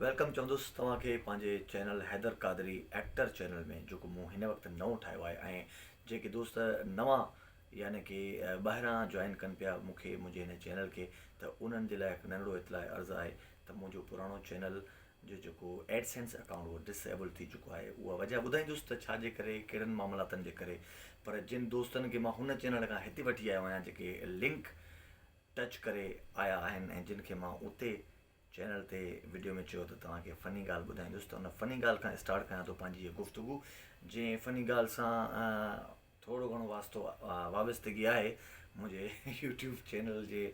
Welcome چوندس توهان کي پنهنجي channel Haider Qadri actor channel ۾ جيڪو مون هن وقت نئون ٺاهيو آهي ۽ جيڪي دوست نوان يعني ڪي ٻاهران جوائن ڪن پيا مون کي منهنجي هن چينل کي ته انهن جي لاء هڪ ننڍڙو اطلاع عرض آهي ته منهنجو پراڻو چينل جو جيڪو ايڊسينس اڪائونٽ اهو ڊس ايبل ٿي چڪو آهي اها وجه ٻڌائيندس ته ڇا جي ڪري ڪهڙن معاملاتن جي ڪري پر جن دوستن کي مان هن چينل کان هتي وٺي آيو آهيان جيڪي لنڪ ٽچ ڪري آيا آهن ۽ جن کي مان اتي چينل تي وڊيو ۾ چيو ته توهان کي فني ڳالهه ٻڌائيندس ته ان فني ڳالهه کان اسٽارٽ ڪيان ٿو پنهنجي هيء گفتگو جنهن فني ڳالهه سان ٿورو گهڻو واسطو وابستگي آهي منهنجي يوٽيوب چينل جي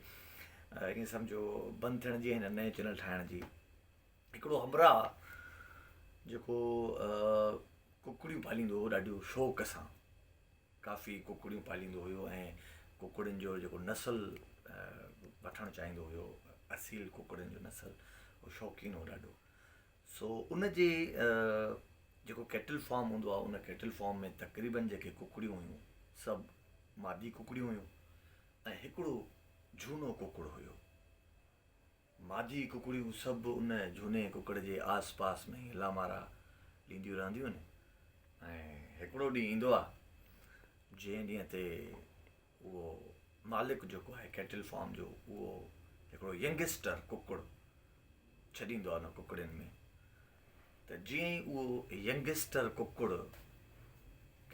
ائين سمجهو بند ٿيڻ جي هن نئين چينل ٺاهڻ جي. هڪڙو همراهه جيڪو ڪڪڙيون پاليندو هو ڏاڍيون شوق سان ڪافي ڪڪڙيون پاليندو هيو ۽ ڪڪڙين جو جيڪو نسل وٺڻ چاهيندو هيو اصيل ڪڪڙين جو نسل هو شوقين هو ڏاڍو سو ان جي جيڪو ڪيٽل فارم هوندو آهي ان ڪيٽل فارم ۾ تقريبن جيڪي ڪڪڙيون هيون سڀ مادي ڪڪڙيون هيون ۽ هڪڙو جهونو ڪڪڙ هيو مادي ڪڪڙيون سڀ ان جهوني ڪڪڙ جي آس پاس ۾ ئي لامارا ڏينديون رهنديون آهن ۽ هڪڙو ڏينهن ايندو آهي جنهن ڏينهن تي اهو مالڪ جيڪو آهي ڪيٽل فارم جو اهو هڪڙو ينگسٽر ڪڪڙ ڇڏيندو آهي ان ڪڪڙين ۾ ته جيئن ئي اهو ينگسٽر ڪڪڙ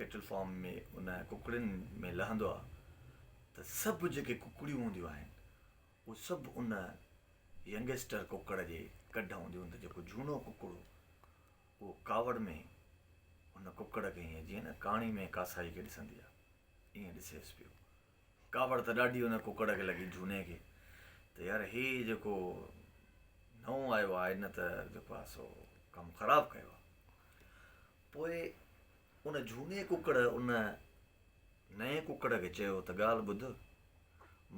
ڪيٽل فارم ۾ ان ڪڪڙين ۾ لهندو آهي ته سڀ جيڪي ڪڪڙيون هونديون آهن اهي سڀ ان ينگسٽر ڪڪڙ جي ڪڍ هونديون ته جيڪو جهونو ڪڪڙ هو اهو ڪاوڙ ۾ ان ڪڪڙ کي ائين جيئن نه ڪاڻي ۾ ڪاسائي کي ڏسندي آهي ائين ڏسيس پيو. ڪاوڙ ته ڏاڍي ان ڪڪڙ کي لڳي جهوني کي ته يار هي جيڪو نئون آيو آهي هن ته جيڪو آهي سو ڪم خراب ڪيو آهي. پوء ان جهوني ڪڪڙ ان نئين ڪڪڙ کي چيو ته ڳالهه ٻڌ،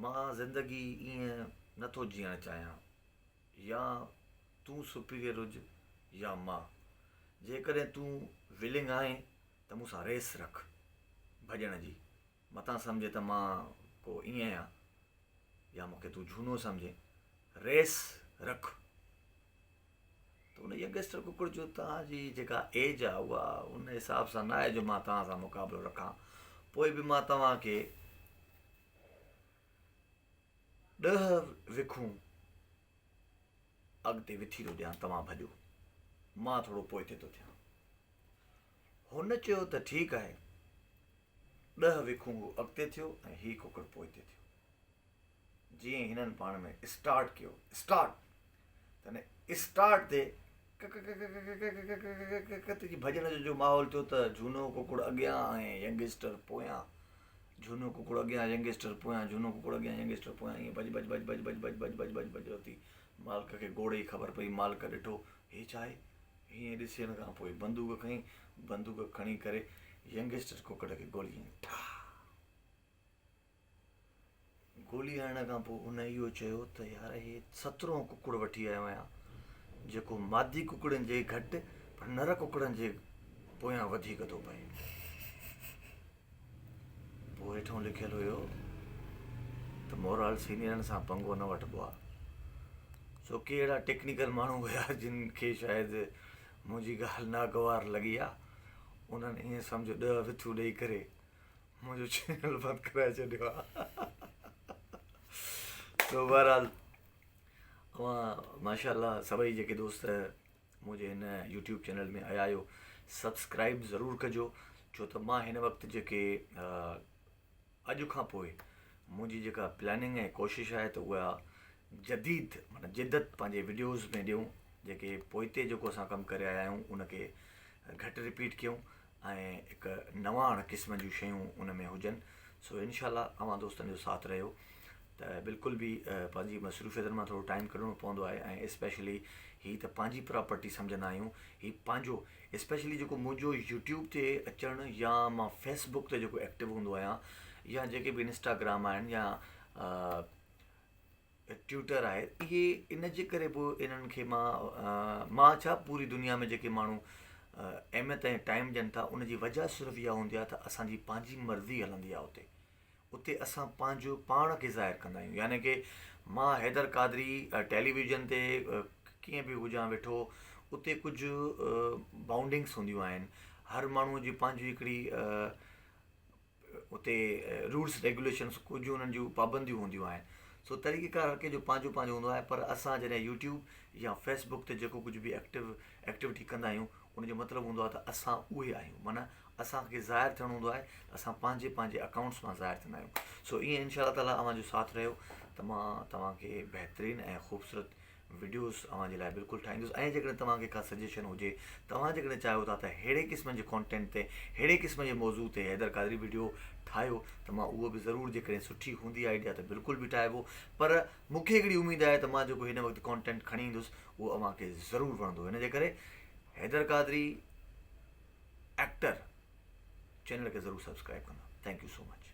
مان زندگي ائين نه ٿو جيئڻ چاهيان، يا تون سپيريئر هج يا مان، جيڪڏهن تون ولنگ آهين ته مون سان ريس رک ڀڄڻ جي، متان سمجهين ته مان ڪو ائين آهيان يا مون کي تون جهونو سمجهين، ريس رک. ته ان ينگسٽر ڪڪڙ چيو توهان جي جيڪا ايج آهي اها ان حساب سان نه آهي جو مان توهان سان مقابلو رکان پوء به مان توهان کي ڏهه وکون اڳتي وٿي ٿو ڏيان توهان ڀڄو مان ٿورو پوئتي ٿو ٿيان هن چيو ته ٺيڪ آهي ڏهه وکون هو اڳتي ٿيو ۽ هي ڪڪڙ پوئتي ٿيو جيئن ئي هنن پاڻ ۾ اسٽارٽ ڪيو، اسٽارٽ! تڏهن اسٽارٽ تي ڪڪ جي ڀڄڻ جو جو ماحول ٿيو ته جهونو ڪڪڙ اڳيان ۽ ينگسٽر پويان، جهونو ڪڪڙ اڳيان ينگسٽر پويان، جهونو ڪڪڙ اڳيان ينگسٽر پويان ائين ڀڄ ڀڄ ڀڄ ڀڄ ڀڄ ڀڄ ڀڄ ڀڄ ڀڄ ڀڄ اٿي مالڪ کي گوڙ جي خبر پئي، مالڪ ڏٺو هي ڇا آهي؟ هيئن ڏسي ان کان پوء بندوق کنئي، بندوق کڻي ڪري ينگسٽر ڪڪڙ کي گولي هنئي ٺاهه! گولي هڻڻ کان پوء هن اهو چيو ته يار هي سترهون ڪڪڙ وٺي آيو آهيان جيڪو مادي ڪڪڙن جي گهٽ پر نر ڪڪڙن جي پويان وڌيڪ ٿو پئي. پوء هيٺئون لکيل هيو ته مورال سينيئرن سان پنگو نه وٺبو آهي. سو ڪي اهڙا ٽيڪنيڪل ماڻهو هيا جن کي شايد منهنجي ڳالهه ناگوار لڳي آهي انهن ائين سمجهو ڏهه وٿون ڏئي ڪري منهنجو چينل بند ڪرائي ڇڏيو آ سو بهرحال اوهان ماشاء الله سڀئي جيڪي دوست منهنجي هن يوٽيوب چينل ۾ آيا آهيو سبسڪرائب ضرور ڪجو ڇو ته مان هن وقت جيڪي اڄ کان پوء منهنجي جيڪا پلاننگ ۽ ڪوشش آهي ته اها جديد معنيٰ جدت پنهنجي وڊيوز ۾ ڏيون جيڪي پوئتي جيڪو اسان ڪم ڪري آيا آهيون ان کي گهٽ رپيٽ ڪيون ۽ هڪ نواڻ قسم جون شيون ان ۾ هجن سو انشاء الله اوهان دوستن جو ساٿ رهيو ته بلڪل به پنهنجي مصروفيتن مان ٿورو ٽائيم ڪڍڻو پوندو آهي ۽ اسپيشلي هي ته پنهنجي پراپرٽي سمجهندا آهيون هي پنهنجو اسپيشلي جيڪو منهنجو يوٽيوب تي اچڻ يا مان فيسبوڪ تي جيڪو ايڪٽو هوندو آهيان يا جيڪي به انسٽاگرام آهن يا ٽيوٽر آهي اهي ان جي ڪري به انهن کي مان مان ڇا پوري دنيا ۾ جيڪي ماڻهو اهميت ۽ ٽائيم ڏين ٿا ان جي وجه صرف اها هوندي آهي ته اسان جي پنهنجي مرضي هلندي آهي اتي اتي اسان پنهنجو پاڻ کي ظاهر ڪندا آهيون يعني ڪي مان حيدر قادري ٽيليويزن تي ڪيئن به هجان ويٺو اتي ڪجهه بائونڊنگس هونديون آهن هر ماڻهو جي پنهنجي هڪڙي اتي رولس ريگوليشنس ڪجهه انهن جون پابنديون هونديون آهن سو طريقي ڪار هر ڪنهن جو پنهنجو پنهنجو هوندو آهي پر اسان جڏهن يوٽيوب يا فيس بڪ تي جيڪو ڪجهه به ايڪٽو ايڪٽوٽي ڪندا آهيون ان جو مطلب هوندو آهي ته اسان اهي آهيون معنيٰ اسان کي ظاهر ٿيڻو هوندو آهي ته اسان پنهنجي پنهنجي اڪائونٽس مان ظاهر ٿيندا آهيون سو ائين انشاء الله تعالٰي اوهان جو ساٿ رهيو ته مان توهان کي بهترين ۽ خوبصورت وڊيوز اوهان جي لاء بلڪل ٺاهيندس ۽ جيڪڏهن توهان کي ڪا سجيشن هجي توهان جيڪڏهن چاهيو ٿا ته ههڙي قسم جي ڪانٽينٽ تي ههڙي قسم جي موضوع تي حيدر قادري وڊيو ٺاهيو ته مان اهو به ضرور جيڪڏهن سٺي هوندي آئيڊيا ته بلڪل به ٺاهبو پر مون کي هڪڙي اميد آهي ته مان جيڪو هن وقت ڪانٽينٽ کڻي ايندس اهو اوهان کي ضرور وڻندو هن جي ڪري حيدر قادري ايڪٽر چينل کي ضرور سبسڪرائب ڪندا thank you so much.